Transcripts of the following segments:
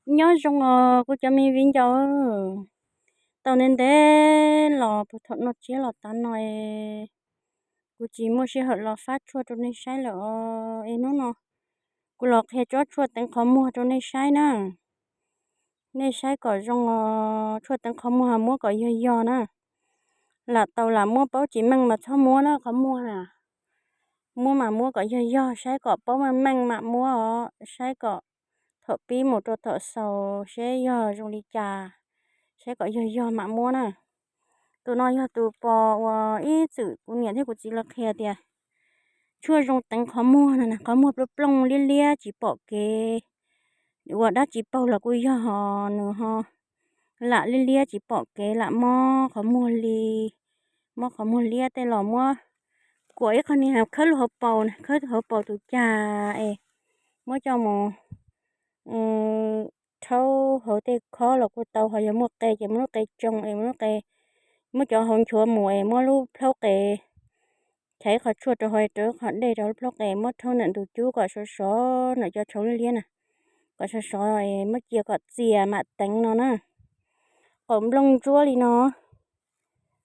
Nyob zoo os kuv cov me viv ncaus, tau ntev ntev los puag thaum no tsiab los tav no es kuv tsis muaj sij hawm los fab tshuaj rau nej saib lawm os. Es hnub no kuv los qhia tsob tshuaj teev qhov muag rau nej saib na. Nej saib kom zoo os, tshuaj teev qhov muag muab kom yog yog na. Lam tau lam muab paub tsis meej mas txhob muab na qhov muag na. Muab mas muab kom yog yog, saib kom paub meej meej mam muab os, saib kom thaum pib mus rau thaum xaus seb yog zoo li cas, saib kom yog yog mam muab na. Tus no yog tus pos uas ib txwm kuv niam thiab kuv txiv lawv qhia tias tshuaj zoo teev qhov muag no na, qhov muag plooj plooj liab liab tsis pom kev, ua dab tsi paug los kuj yog nws ho lam liab liab tsis pom kev, lam mob qhov muag li, mob qhov muag liab tej los muab kuam ib qho niag khawb lub hauv paus, khawb hauv paus tus cag es muab coj mus rhaub hauv tej khob los kuj tau, ho yog muaj qe ces muab lub qe tsoo es muab lub qe, muab cov hauv nchuav mus es muab lub plhaub qe chais ib qho tshuaj rau hauv, rau ib qho dej rau lub plhaub qe, muab rhaub ntawm ntug cub kom sov sov, ntawm cov tshauv liab liab na, kom sov sov es muab cia kom txias mam teev no na. Qaum nplooj ntsuab li no,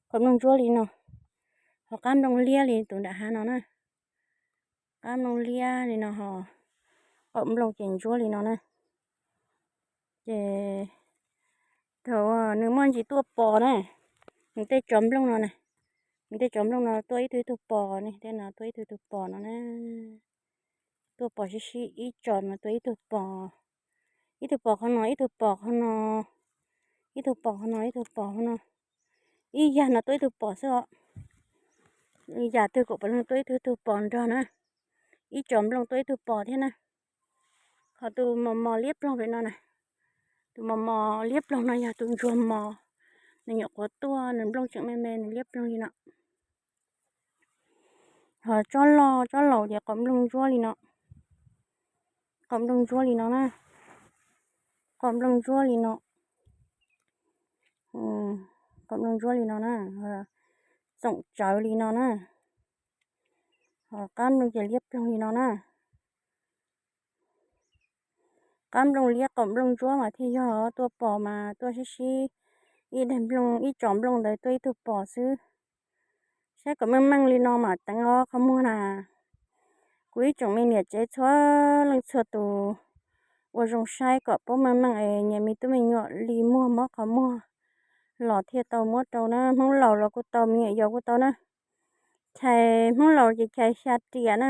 qaum nplooj ntsuab li no, ho qab nplooj liab li tus nram hav no na. Qab nplooj liab li no ho qaum nplooj ces ntsuab li no na. Ces thaum nws muaj ntsis tuaj pos na, nws tej tsov nplooj no na, nws tej tsov nplooj no tuaj ib tug ib tug pos ne, tej no tuaj ib tug ib tug pos no na. Tuaj pos sib sib ib tso mas tuaj ib tug pos, ib tug pos qhov no, ib tug pos qhov no, ib tug pos qhov no, ib tug pos qhov no. Ib yam no tuaj ib tug pos xwb os. Yam twg kuj puav leej tuaj ib tug ib tug pos nrog na. Ib tso nplooj tuaj ib tug pos thiab na. Ho tus mos mos liab ploog pem no na, tus mos mos liab ploog no yog tus ntsuag mos, nws nyuam qhuav tuaj, nws nplooj tseem me me, nws liab ploog li no. Ho tsob loj tsob laus ces qaum nplooj ntsuab li no, qaum nplooj ntsuab li no na, qaum nplooj ntsuab li no, qaum nplooj ntsuab li no na, txoom tsawv li no na. Ho qab nplooj ces liab ploog li no na. Qab nplooj liab qaum nplooj ntsuab mas thiaj yog, tuaj pos mas tuaj sib sib ib daig nplooj, ib tso nplooj ntawd tuaj ib tug pos xwb. Saib kom meej meej li no mam teev os qhov muag na. Kuv ib tsoom me niam tsev txhua leej txhua tus, ua zoo saib kom paub meej meej es nyias me tub me nyuam li muag mob qhov muag los thiaj tau muab rau na. Hmoob laus los kuj tau, me nyuam yaus kuj tau na. Chais Hmoob laus ces chais xya riam na,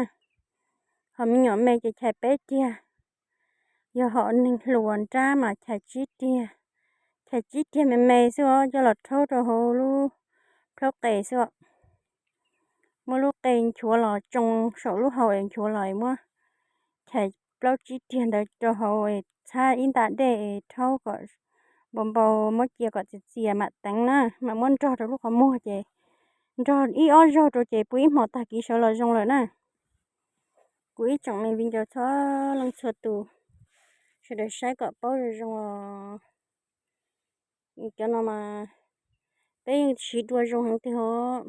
ho me nyuam me ces chais peb riam. Yog hom neeg hluas nrab mas chais tsib riam, chais tsib riam me me xwb os, coj los rhaub rau hauv lub plhaub qe xwb os. Muab lub qe nchuav los tsoo saum lub hau es nchuav los es muab chais plaub tsib riam ntawd rau hauv es txhab ib nta dej es rhaub kom npau npau, muab cia kom txias txias mam teev na, mam muab nrog rau lub qhov muag ces nrog ib ob zaug rau ces pw ib hmos tag kis sawv los zoo lawm na. Kuv ib tsoom me viv ncaus txhua leej txhua tus, sawv daws saib kom paub zoo zoo os. Cov no mas peb yeej siv dua zoo heev tiag os.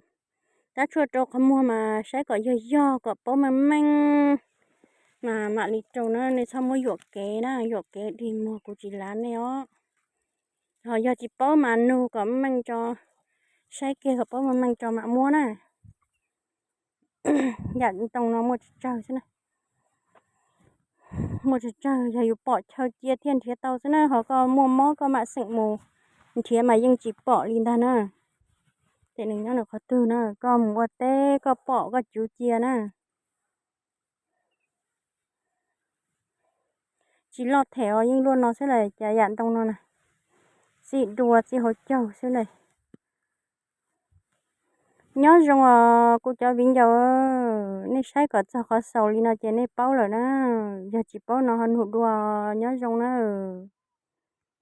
Tab tshuaj rau qhov muag mas saib kom yog yog, kom paub meej meej mas mam li rau na, nej txhob muab yuam kev na, yuam kev dig muag kuv tsis lav nej os. Ho yog tsis paub mas nug kom meej tso, saib kiag kom paub meej meej tso mam muab na. Yam ntoo no muaj tsawg tsawg xwb na. Muaj tsawg tsawg, yog yus pom chaw cia thiaj nrhiav tau xwb na, ho koj muaj mob koj mam xeem mus nrhiav mas yeej tsis pom li ntag na. Ces nws nyob nws qhov twg na, koj mus ua teb koj pom koj cuv cia na. Tsis loj them os, yeej luaj no xwb las, cas yam ntoo no na, txij dua txij hauv caug xwb las. Nyob zoo os kuv cov viv ncaus, nej saib kom txog qhov xaus li no ces nej paub lawm na. Yog tsis paub no ho nug dua, nyob zoo na.